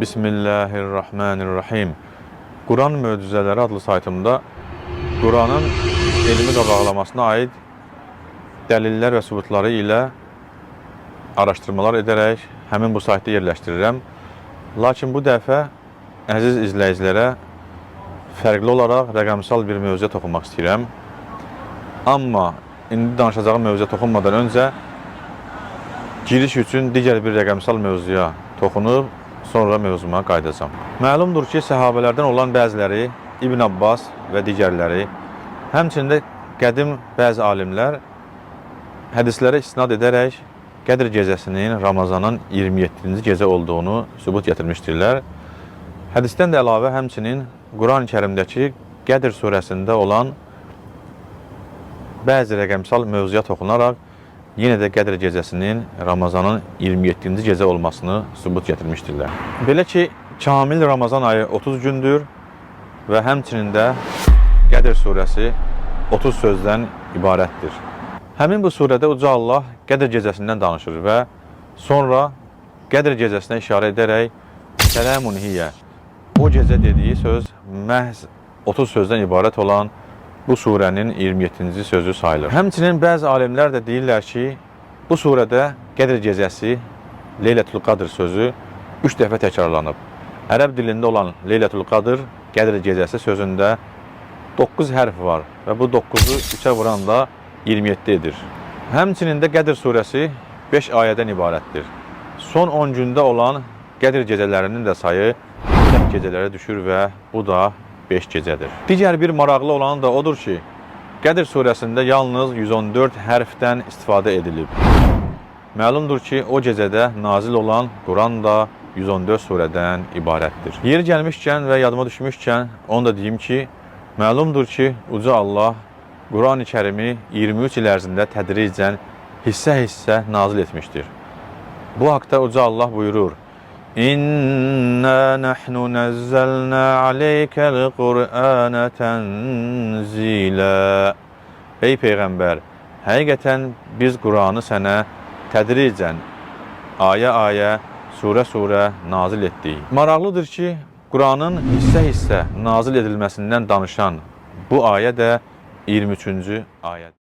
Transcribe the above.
Bismillahirrahmanirrahim. Quran Möcüzələri adlı saytımda Quranın elmi qabaqlamasına aid dəlillər və sübutları ilə araşdırmalar edərək həmin bu saytda yerləşdirirəm. Lakin bu dəfə əziz izləyicilərə fərqli olaraq rəqəmsal bir mövzuya toxunmaq istəyirəm. Amma indi danışacağım mövzuya toxunmadan öncə giriş üçün digər bir rəqəmsal mövzuya toxunub sonra mövzuma qayıdacağam. Məlumdur ki, səhabələrdən olan bəziləri, İbn Abbas və digərləri, həmçinin də qədim bəzi alimlər hədislərə istinad edərək Qədr gecəsinin Ramazanın 27-ci gecə olduğunu sübut gətirmişdirlər. Hədisdən də əlavə həmçinin Quran-ı Kərimdəki Qədr surəsində olan bəzi rəqəmsal mövzuya toxunaraq yenə də Qədr gecəsinin Ramazanın 27-ci gecə olmasını sübut gətirmişdirlər. Belə ki, kamil Ramazan ayı 30 gündür və həmçinin də Qədr surəsi 30 sözdən ibarətdir. Həmin bu surədə Uca Allah Qədr gecəsindən danışır və sonra Qədr gecəsinə işarə edərək Sələmun hiyə, o gecə dediyi söz məhz 30 sözdən ibarət olan bu surənin 27-ci sözü sayılır. Həmçinin bəzi alimlər də deyirlər ki, bu surədə Qədr gecəsi, Leylətul Qadr sözü 3 dəfə təkrarlanıb. Ərəb dilində olan Leylətul Qadr, Qədr gecəsi sözündə 9 hərf var və bu 9-u 3-ə vuranda 27 edir. Həmçinin də Qədr surəsi 5 ayədən ibarətdir. Son 10 gündə olan Qədr gecələrinin də sayı tək gecələrə düşür və bu da 5 gecədir. Digər bir maraqlı olanı da odur ki, Qədr surəsində yalnız 114 hərfdən istifadə edilib. Məlumdur ki, o gecədə nazil olan Quran da 114 surədən ibarətdir. Yeri gəlmişkən və yadıma düşmüşkən onu da deyim ki, məlumdur ki, Uca Allah Quran-ı Kərimi 23 il ərzində tədricən hissə-hissə nazil etmişdir. Bu haqda Uca Allah buyurur: İnna nahnu nazzalna aleykel Qur'ana tenzila. Ey peyğəmbər, həqiqətən biz Qur'anı sənə tədricən ayə-ayə, surə-surə nazil etdik. Maraqlıdır ki, Qur'anın hissə-hissə nazil edilməsindən danışan bu ayə də 23-cü ayədir.